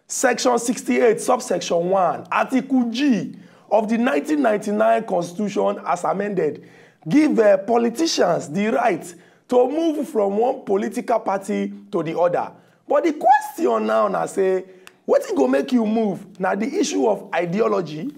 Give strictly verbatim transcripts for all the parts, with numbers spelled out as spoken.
Section sixty-eight, subsection one, Article G of the nineteen ninety-nine Constitution as amended give uh, politicians the right to move from one political party to the other. But the question now na say, wetin go make you move? Na the issue of ideology,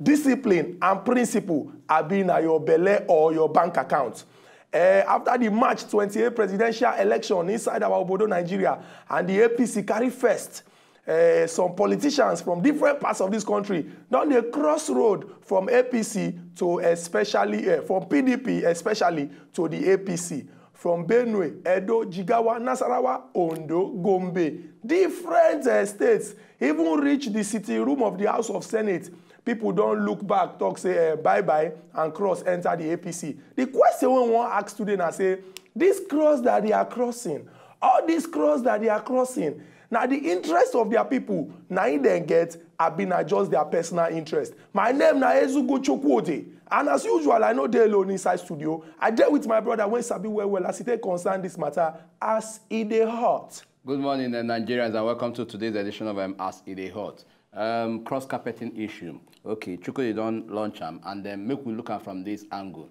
discipline and principle, abi na your belle or your bank account? Eh, after the March twenty-eight presidential election inside our obodo Nigeria, and the A P C carry first, eh, some politicians from different parts of this country don dey cross road from A P C to especially, eh, from P D P especially to the A P C. From Benue, Edo, Jigawa, Nasarawa, Ondo, Gombe, different eh, states, even reach the sitting room of the House of Senate, people don look back, talk say eh, bye bye, and cross enter the A P C. The question wey we wan ask today na say, this cross that they are crossing, all this cross that they are crossing, na the interest of their people na im dem get, abi na just their personal interest? My name na Ezugo Chukwuode, and as usual, I no dey alone inside studio. I dey with my brother wey sabi well well as e take concern this matter as e dey hot. Good morning, uh, Nigerians, and welcome to today's edition of um, As E Dey Hot. Um, cross carpeting issue. Okay, Chukwuede don launch am, and then make we look am from this angle.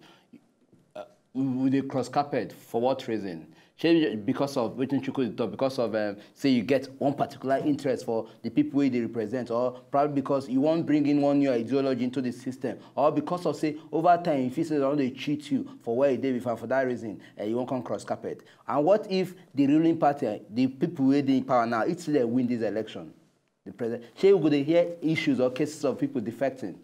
Uh, we, we dey cross carpet for what reason? Shey because of wetin Chukwuede talk, because of um, say you get one particular interest for the people wey you dey represent, or probably because you wan bring in one new ideology into the system, or because of say over time you feel say dem don dey cheat you for where you dey before, for that reason uh, you wan come cross carpet. And what if the ruling party, the people wey dey in power now, if still dem win this election, the president, shey we go dey hear issues or cases of people defecting?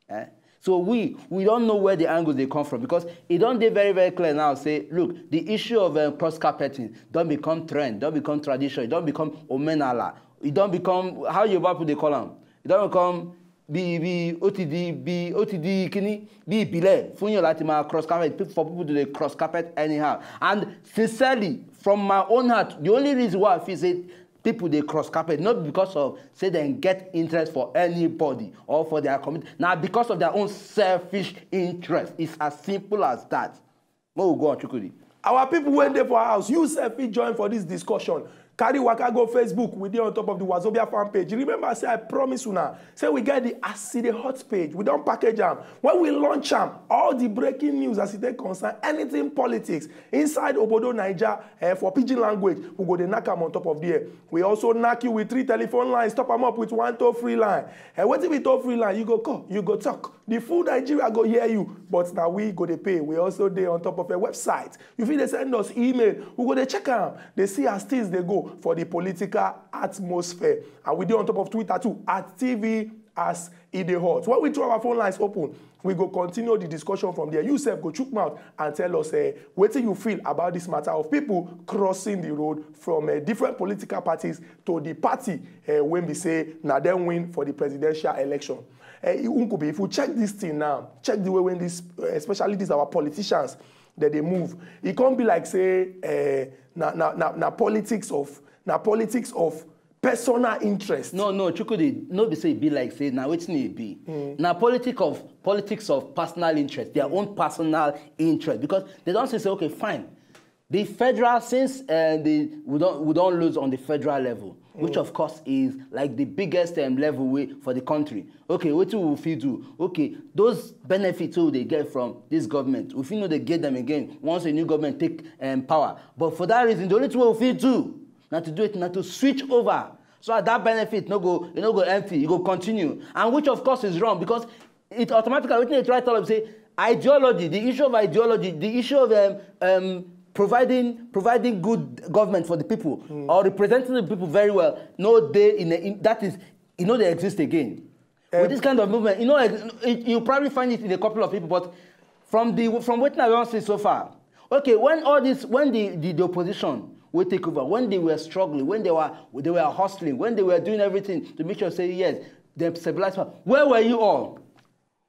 Eh? So we we don know where the angles dey come from, because e don dey very very clear now say, look, the issue of um, cross carpeting don become trend, don become tradition, e don become omenala, e don become, how Yoruba people dey call am, e don become bí bí ó ti di bí ó ti di kíní bí ìbílẹ̀ fún yàn láti máa cross carpet, pe- for people to dey cross carpet anyhow. And sincerely, from my own heart, the only reason why I feel say people dey cross carpet not because of say dem get interest for anybody or for their community, na because of their own selfish interest. It's as simple as that. Make we go on, Chukwudi. Our people wey dey for house, you sef fit join for this discussion. Carry waka go Facebook, we dey on top of the Wazobia fan page. Remember say I promise una say we get the As E Dey Hot page. We don package am. When we launch am, all the breaking news as e take concern anything politics inside obodo Naija, eh, for pidgin language, we go dey knack am on top of there. We also knack you with three telephone lines, top am up with one toll free line. Eh, wetin be toll free line? You go call, you go talk. The full Nigeria go hear you, but na we go dey pay. We also dey on top of a website. You fit dey send us email, we go dey check am, dey see as things dey go for the political atmosphere. And we dey on top of Twitter too, at T V as e dey hot. When we throw our phone lines open, we go continue the discussion from there. You sef go chook mouth and tell us uh, wetin you feel about this matter of people crossing the road from uh, different political parties to the party uh, wey be say na dem win for the presidential election. Uh, Nkubi, if you check this thing now, check the way when this, uh, especially these our politicians, that they move, e come be like say uh, na, na, na, na politics of na politics of personal interest. No, no, Chukwudi, no be say e be like say na wetin e be. Mm. Na politic of politics of personal interest, their mm. own personal interest, because they don say say okay, fine. The federal, since uh, the we don we don lose on the federal level, mm. which of course is like the biggest um, level way for the country. Okay, wetin we fit do? Okay, those benefits wey we dey get from this government, we fit no dey get them again once a new government take um, power. But for that reason, the only thing wey we fit do na to do it na to switch over, so that that benefit no go e no go empty, e go continue. And which of course is wrong, because it automatically wetin dey try tell us say ideology, the issue of ideology, the issue of um, um, providing providing good government for the people mm. or representing the people very well no dey in, a, in that is e no dey exist again. Um, with this kind of movement, you know, you probably find it in a couple of people, but from the from wetin I don see so far, okay, when all this when the the, the opposition wey take over, when they were struggling, when they were they were hustling, when they were doing everything to make sure say yes, dem stabilize power, where were you all?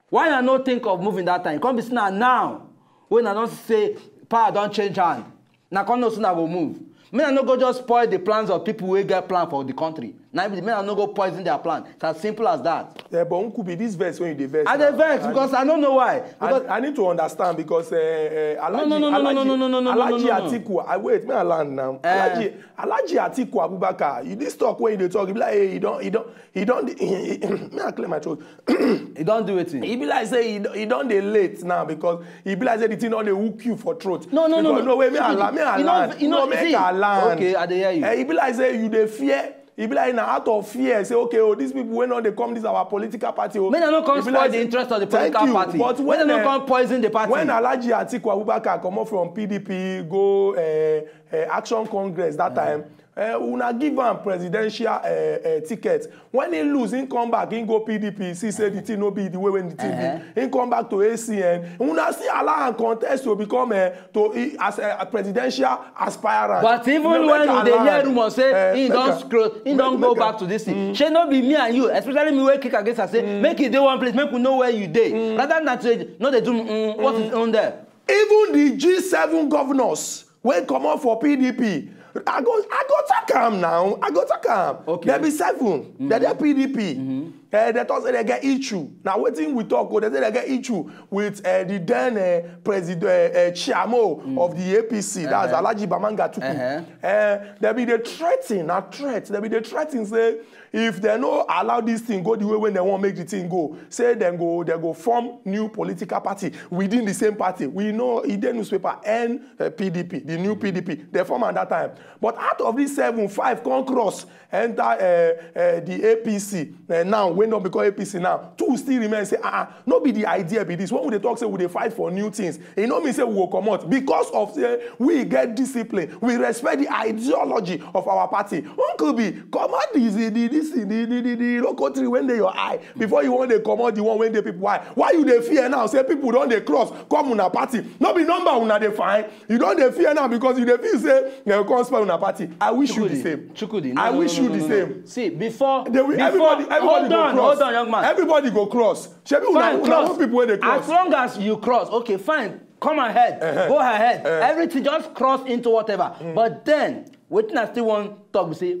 Why I no think of moving that time? Come be say na now when I don say power don change hand. Na come know say una go move. Make una no go just spoil the plans of people wey get plan for the country. Na im be, make una no go poison their plan. It's as simple as that. Yeah, but Nkubi, this vex wey you dey vex I now, dey vex because I no know why. Because I, I need to understand because uh, uh, Alhaji, no, no, no, no, Alhaji, no, no, no, no, no, no, Alhaji no, no. Atiku, I wait, may I land now. Eh. Alhaji, Alhaji Atiku Abubakar, you this talk wey you dey talk, you be like, hey, you don, you don, you don, may I clear my throat? E don do wetin? E be like say e don- e don dey late now because e be like say the thing don dey hook you for throat. No, no, no, Because no. no, wait, may I Chukudi, land, may I you know, land. you know, No, make see, I land. Okay, I dey hear you. Eh, e be like say you dey fear. E be like na out of fear say, okay, oh, this people wey no dey come this our political party, oh. Make dem no come E be spoil like the say- interest of the Thank political you. party. But Make when, dem no eh, come poison the party. When Alhaji Atiku Abubakar comot from P D P go uh, uh, Action Congress that time, uh, una give am presidential uh, uh, ticket. When he lose, he come back, he go P D P. See say the thing no be the way when the thing Uh-huh. be. He come back to A C N. Una still allow am contest to become uh, to he, as a, a presidential aspirant. But even No, when make we I dey hear land. rumor say Eh, he make don I- scroll, he make- don go make I- back to this thing. Shey no be me and you, especially me wey kick against am, say make e dey one place, make we know where you dey. Rather than to no dey do mm, what is on there. Even the G seven governors wey comot for P D P, I go I go talk am now. I go talk am. Okay. There be seven. They dey P D P. Eh, they talk say they get issue. Now wetin we talk, oh, they say they get issue with uh, the then uh, president uh, uh, Chiamo of the A P C. That's Uh-huh. Alhaji Bamanga Tuku. Uh-huh. Uh, they be dey threaten, na threat. They be dey threaten say if they no allow this thing go the way when they want make the thing go, say dem go they go form new political party within the same party. We know e dey newspaper N uh, P D P, the new P D P. They form at that time. But out of these seven, five come cross enter uh, uh, the A P C. Uh, now wey no become A P C now, two still remain. Say ah, no be the idea be this. When we dey talk say we dey fight for new things, e no mean say we go comot because of say we get discipline, we respect the ideology of our party. Uncle B, comot the the the this thing, the the the the roko tree wey dey your eye before you wan dey comot the one wey dey people eye. Why you dey fear now say people don dey cross come una party? No be number una dey find. You don dey fear now because you dey feel say dem go come spoil una party. I wish you the same. Chukudi, no, I no, wish no, you no, the no, same. No. See, before, They will, before everybody, everybody hold go on, cross. Hold on, young man. Everybody go cross. Shebi una Fine, una cross. Want people wey dey cross. As long as you cross, okay, fine. Come ahead, Uh-huh. Go ahead. Uh-huh. Everything just cross into whatever. But then, wetin I still wan talk be say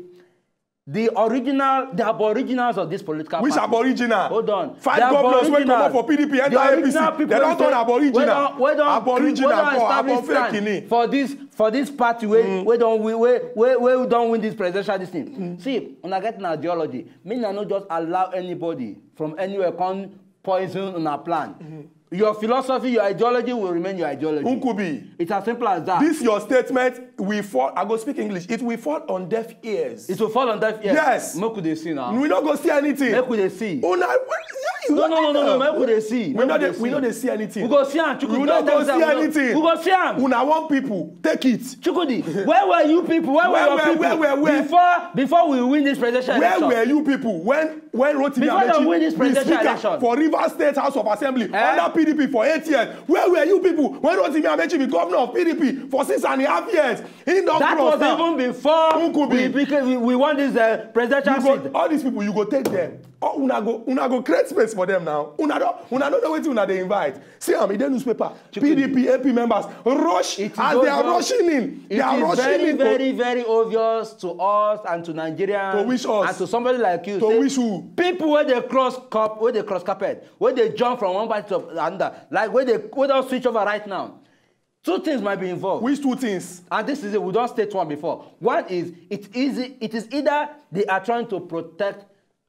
the original, the aboriginals of this political Which party. Aboriginal? Hold on. Five The governors wey aboriginal. Comot for P D P, The enter A P C. original people They don wey turn don- Aboriginal. Wey don, wey don, Aboriginal wey don come, establish Abofra stand Kini. For this, for this party wey wey don win, wey wey wey don win this presidential this thing. See, una get an ideology. Make una no just allow anybody from anywhere come poison una plan. Your philosophy, your ideology will remain your ideology. Nkubi. It's as simple as that. This your statement will fall. I go speak English. It will fall on deaf ears. It will fall on deaf ears. Yes. Make we dey see now. We no go see anything. Make we dey see. Una, you No, wan no, no, no, no. talk? Make we dey see. We Make no we dey, dey we see. no dey see anything. We go see am. Chukudi, We no no go tell see me, anything. We go see am. Una want people take it. Chukudi, where were you people? Where Where were your were- people where were- where? before before we win this presidential Where election? Were you people when when Rotimi Before they Amechi win this be presidential speaker election. For Rivers State House of Assembly Eh? Under P D P for eight years? Where were you people when Rotimi Amechi be governor of P D P for six and a half years? He don That cross was now. Even before Nkubi. We, became, we, we won this uh, presidential You go, seat. All these people, you go take them. Oh, una go, una go create space for them now. Una don't, una don't know wetin una dey invite. See am, e dey newspaper. P D P, A P members rush It is as they are obvious. Rushing in. They It are is rushing very, in. To, very, very obvious to us and to Nigerians To which us? And to somebody like you. To Say, which who? People where they cross cup, where they cross carpet, where they jump from one party to another, like where they where don't switch over right now. Two things might be involved. Which two things? And this is it. We don't state one before. One is it is it is either they are trying to protect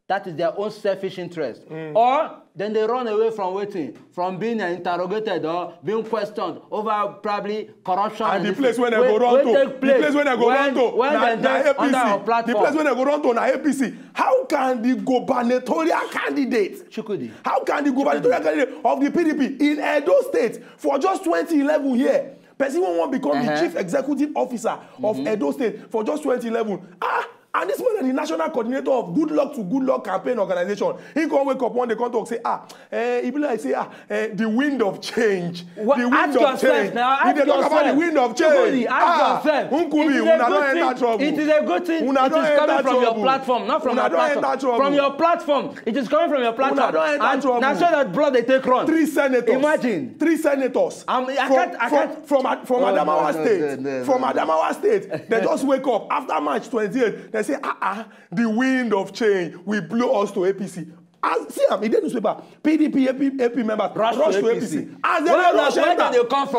that is their own selfish interest, Mm. or then they run away from waiting, from being uh, interrogated or being questioned over probably corruption. And the this place thing. When they Wey- go run wey to, take the place place when they go when- run to, when na, dem na dey under our A P C. The platform. Place when they go run to, na A P C. How can the gubernatorial candidate? Chukudi. How can the gubernatorial candidate of the P D P in Edo State for just twenty eleven here? Person wey wan become Uh-huh. The chief executive officer of Edo State for just twenty eleven. Ah, And this man na the national coordinator of Good Luck to Good Luck campaign organization. He come wake up one day, come talk say, ah, eh, e be like say, ah, eh, the wind of change. The wind of change. If they talk about the wind of change, ah, Nkubi, una don enter trouble. It is a good thing. It is coming from your platform, not from my platform. From your platform. It is coming from your platform. Una don enter trouble. Na so that blood dey take run. Three senators. Imagine. Three senators. From Adamawa State. From Adamawa State. They just wake up after March twenty-eight. They say, ah, ah, the wind of change will blow us to A P C. As see am, e dey newspaper. P D P, A P, A P members rush to A P C. As they dey rush enter,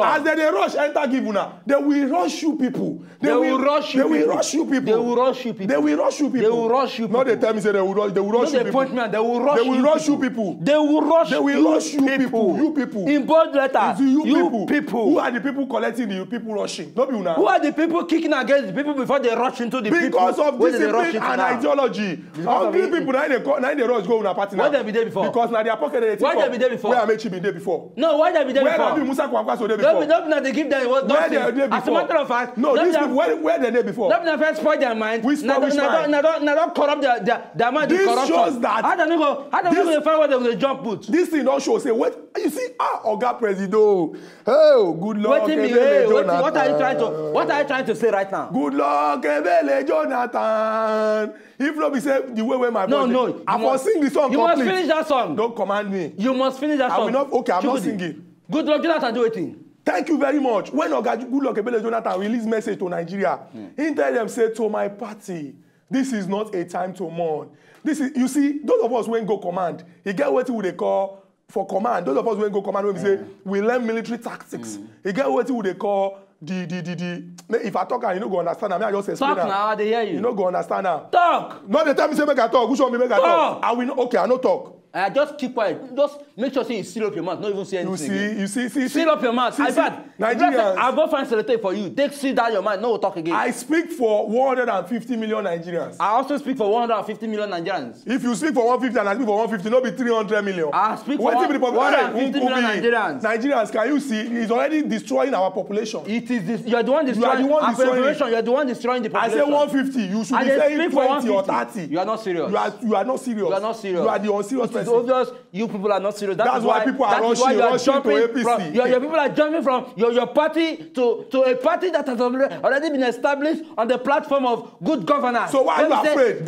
as they dey rush enter give una, they will rush you people. They will rush you people. They will rush you people. They will rush you people. They will rush you people. They will rush you people. No dey tell me say they will rush. They will rush you people. No dey point me out. They will rush you people. They will rush you people. They will rush you people. You people. In bold letters. You people. Who are the people collecting the people rushing? No be una. Who are the people kicking against the people before they rush into the people? Because of discipline and ideology. Hungry people na dey rush go una party now. Where they be dey before? Because na their pocket dey take up. Where Amaechi be dey before? No, where they be dey before? Where Rabiu Musa Kwankwaso dey before? No be, no be na dey give them what. Where they dey before? As a matter of fact, no, these people, where, where they dey before? No be na first spoil their mind. We spoil which mind? Na don, na don corrupt their, their, their mind with corruption. This shows that how dem no go, how dem no go dey find where dem go dey jump put? This thing don show say, wait, you see, ah, Oga Presido, hey, Good Luck Ebele Jonathan. Wetin be, hey, wetin, what are you trying to, what are you trying to say right now? Good Luck Ebele Jonathan. If no be say the way wey my voice dey, I for sing the song complete. No, no, you must, you must finish that song. Don't command me. You must finish that song. I will not, okay, I'm not singing. Good Luck Jonathan do wetin? Thank you very much. When Oga Good Luck Ebele Jonathan release message to Nigeria, he tell them say, to my party, this is not a time to mourn. This is, you see, those of us wey go command, e get wetin we dey call for command. Those of us wey go command, wey be say we learn military tactics. E get wetin we dey call the, the, the, the, if I talk am, you no go understand am. Make I just explain am. Talk now, I dey hear you. You no go understand am. Talk. No dey tell me say make I talk. Which one be make I talk? Talk. I will not, okay, I no talk. I just keep quiet. Just make sure say you seal up your mouth. No even say anything again. You see, you see, see, see. Seal up your mouth. In fact, Nigerians, I'll go find sellotape for you. Take, seal down your mouth. No talk again. I speak for one hundred and fifty million Nigerians. I also speak for one hundred and fifty million Nigerians. If you speak for one fifty and I speak for one fifty, no be three hundred million. I speak for one hundred and fifty million Nigerians. Nigerians, can you see? It's already destroying our population. It is this, you are the one destroying our population. You are the one destroying the population. I say one fifty, you should be saying twenty or thirty. You are not serious. You are, you are not serious. You are not serious. You are the unserious person. It is obvious you people are not serious. That's why people are rushing, rushing to A P C. Your, your people are jumping from your, your party to, to a party that has alre-, already been established on the platform of good governance. So why are you afraid?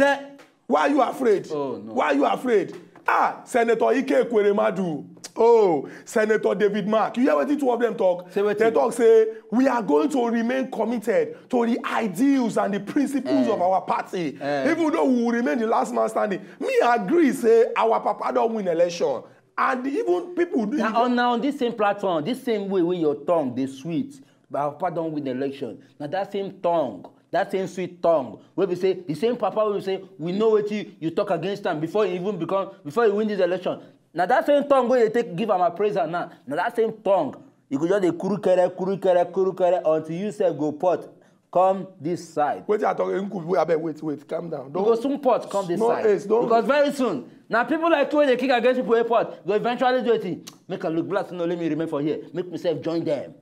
Why are you afraid? Oh, no. Why are you afraid? Ah, Senator Ike Ekweremadu. Oh, Senator David Mark. You hear wetin two of them talk? Say wetin? They talk say, we are going to remain committed to the ideals and the principles of our party. Even though we will remain the last man standing. Me agree say our papa don win election. And even people do. Na on, na on this same platform, this same way wey your tongue dey sweet, but our papa don win election. Na that same tongue, that same sweet tongue, wey be say, the same papa wey be say, we know wetin you talk against am before he even become, before he win this election. Na that same tongue wey dey take give am appraisal now. Na that same tongue. You go just dey kurukere, kurukere, kurukere until you sef go port. Come this side. Wetin I talk? Nkubi, abeg, wait, wait, calm down. You go soon port, come this side. Because very soon, na people like you wey dey kick against people wey port go eventually do wetin? Make I look black, no, let me remain for here. Make myself join them.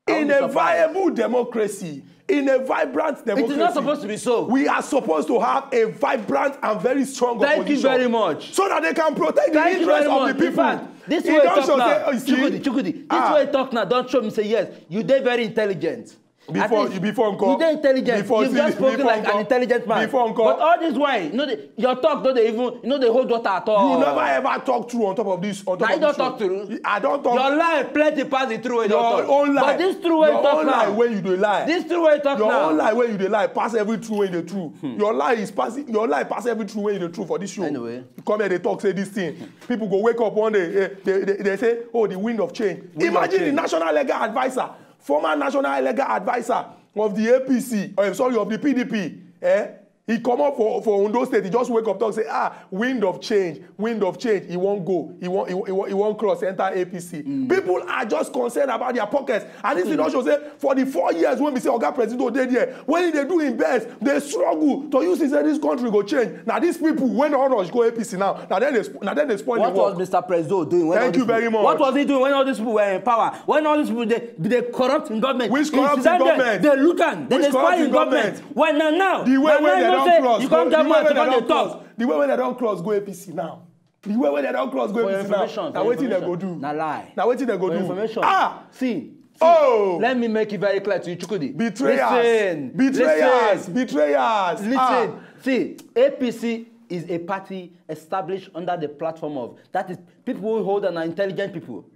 In a viable democracy, in a vibrant democracy, it is not supposed to be so. We are supposed to have a vibrant and very strong opposition. Thank you very much. So that they can protect the interests of the people. In fact, this way you talk now, Chukwudi, Chukwudi, this way you talk now don show me say yes, you dey very intelligent. Before, before nko. You dey intelligent. You've just spoken like an intelligent man. Before nko. But all this while, you know, your talk no dey even, you no dey hold water at all. You never ever talk true on top of this, on top of this show. Na you don talk true. I don talk. Your lie plenty pass the true way you don talk. Your own lie. But this true way you talk now. Your own lie wey you dey lie. This true way you talk now. Your own lie wey you dey lie pass every true way you dey true. Your lie is pass, your lie pass every true way you dey true for this show. Anyway. You come here dey talk say this thing. People go wake up one day, eh, they, they, they say, oh, the wind of change. Imagine the national legal adviser, former national legal adviser of the A P C, or sorry, of the P D P, eh? He come up for, for Ondo State, he just wake up, talk say, ah, wind of change, wind of change. He won't go, he won't, he, he, he won't cross, enter A P C. People are just concerned about their pockets. And this thing don show say, for the four years when we say Oga Presido dey there, when he dey do him best, dey struggle to use say this country go change. Now these people wey don rush go A P C now, now then they sp-, now then they spoil the work. What was Mister Presido doing when all these people, what was he doing when all these people were in power? When all these people dey, dey corrupt in government. Which corrupt in government? They look am, they dey spoil in government. When na now, the way wey they Say you come get mouth, you come dey talk. The way wey dem don cross go A P C now. The way wey dem don cross go A P C now. Na wetin dem go do? Na lie. Na wetin dem go do? Ah. See. Oh. Let me make it very clear to you, Chukwudi. Betrayers. Listen. Betrayers. Betrayers. Listen. Ah. See, A P C is a party established under the platform of, that is, people who hold and are intelligent people.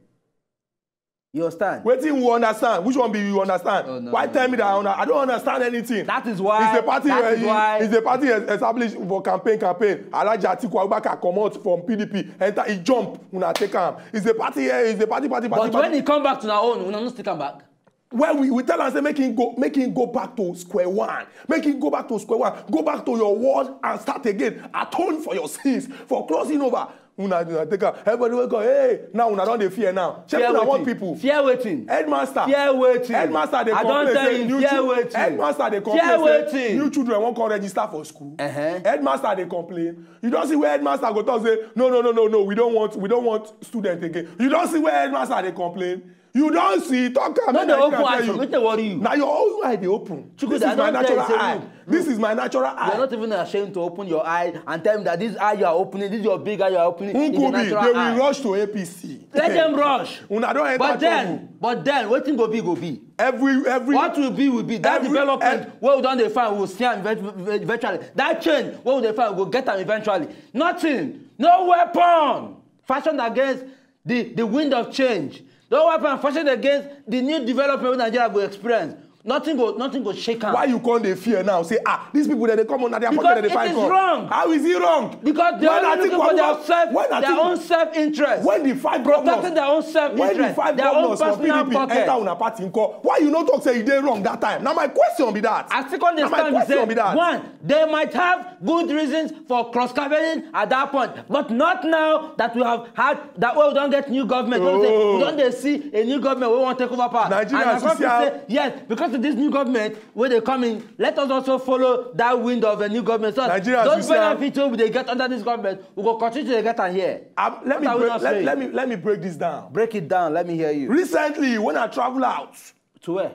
You understand? Wetin you understand? Which one be you understand? Oh, no, no, no, no. Why tell me that I don't understand anything? That is why. It's the party where he, it's the party established for campaign, campaign. Alhaji Atiku Abubakar comot from P D P, enter, he jump, una take am. It's the party here, it's the party, party, party. But when he come back to our own, una no still come back. Well, we, we tell am say make him go, make him go back to square one. Make him go back to square one. Go back to your word and start again. Atone for your sins, for crossing over. Una, una take am. Everybody wake up. Hey, now una don dey fear now. Shey una want people? Fear wetin? Headmaster. Fear wetin? Headmaster dey complain say new children. Headmaster dey complain say new children wan come register for school. Uh-huh. Headmaster dey complain. You don see where headmaster go talk say no, no, no, no, no. We don't want, we don't want student again. You don see where headmaster dey complain. You don see, talk am. No dey open eye for me, wetin dey worry you? Na your own eye dey open. This is my natural eye. This is my natural eye. You are not even ashamed to open your eye and tell me that this eye you are opening, this your big eye you are opening, is a natural eye. They will rush to A P C. Let them rush. Una don enter trouble. But then, but then, wetin go be, go be. Every, every. What will be, will be. That development wey we don dey find, we will see am eventually. That change wey we dey find, we go get am eventually. Nothing, no weapon fashioned against the, the wind of change. No weapon fashioned against the new development wey Nigeria go experience. Nothing go, nothing go shake am. Why you come dey fear now? Say, ah, these people that they come on, na their pocket that they find come. Because it is wrong. How is it wrong? Because they are only looking for their self, their own self-interest. When the five governors, protecting their own self-interest, their own personal pocket. When the five governors from P D P enter una party, nko, why you no talk say e dey wrong that time? Na my question be that. I still come dey stand be say, one, they might have good reasons for cross campaigning at that point, but not now that we have had that, wey we don get new government. Wey we say we don dey see a new government wey wan take over power. And I come to say, yes, because of this new government wey dey come in, let us also follow that wind of a new government. So those benefits wey we dey get under this government, we go continue to dey get am here. Let me, let me, let me break this down. Break it down. Let me hear you. Recently, when I travel out. To where?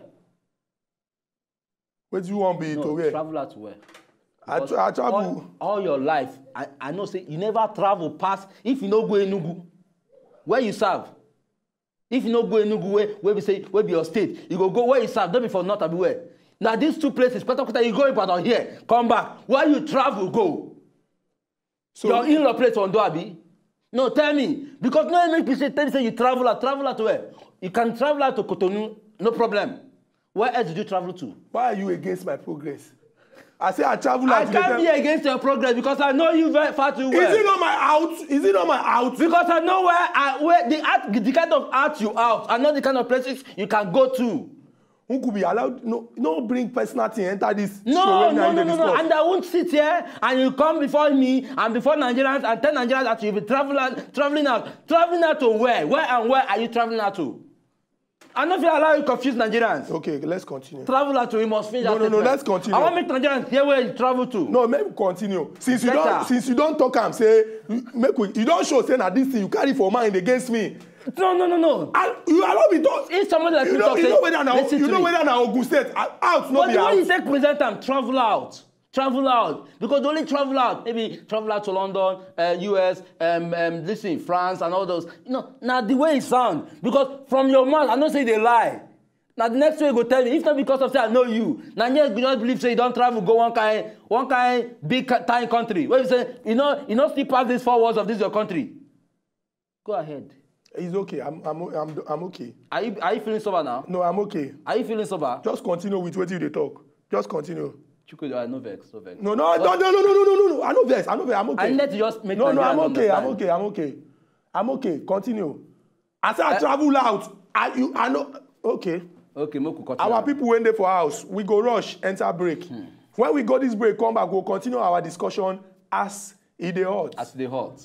Wetin you wan be to where? No, travel out to where? I travel. All your life, I, I know say you never travel pass if you no go Enugu. Where you serve? If you no go Enugu, where, where we say, where be your state, you go, go where you serve, no be for north, abi where? Na these two places, Petokuta, you go Ibadan here, come back. Where you travel go? So your in-law place Ondo, abi? No, tell me. Because no make me say, tell me say you travel out. Travel out to where? You can travel out to Cotonou, no problem. Where else did you travel to? Why are you against my progress? I say I travel out. I can't be against your progress because I know you very far too well. Is it not my out? Is it not my out? Because I know where I, where the out, the kind of out you out, and not the kind of places you can go to. Who could be allowed? No, no bring personal thing enter this show. No, no, no, no, no. And I won't sit here and you come before me and before Nigerians and tell Nigerians that you be traveling, traveling out. Traveling out to where? Where and where are you traveling out to? I no fit allow you confuse Nigerians. Okay, let's continue. Travel out to, you must finish that statement. No, no, no, let's continue. I wan make Nigerians hear where you travel to. No, make we continue. Since you don, since you don talk am, say, make we, you don show say na this thing you carry for mind against me. No, no, no, no. I, you allow me talk. If somebody like you talk, you know whether na, you know whether na Ogun State out, no be out. But the way you take present am, travel out. Travel out, because they only travel out, maybe travel out to London, uh, U S, um, um, listen, France, and all those. You know, now the way it sound, because from your mouth, I know say they lie. Now the next way you go tell me, if not because of say I know you, now you go just believe say you don't travel, go one kind, one kind big time country. Where you say, you know, you know, still pass these four walls of this your country. Go ahead. It's okay. I'm, I'm, I'm, I'm okay. Are you, are you feeling sober now? No, I'm okay. Are you feeling sober? Just continue with what you dey talk. Just continue. Chukwudi, I no vex, no vex. No, no, no, no, no, no, no, no, no. I no vex. I no vex. I'm okay. I need to just make. No, no, I'm okay. I'm okay. I'm okay. I'm okay. Continue. I say I travel out. I, you, I know. Okay. Okay, make we continue. Our people wey dey for house, we go rush enter break. When we go this break, come back, we'll continue our discussion as e dey hot. As e dey hot.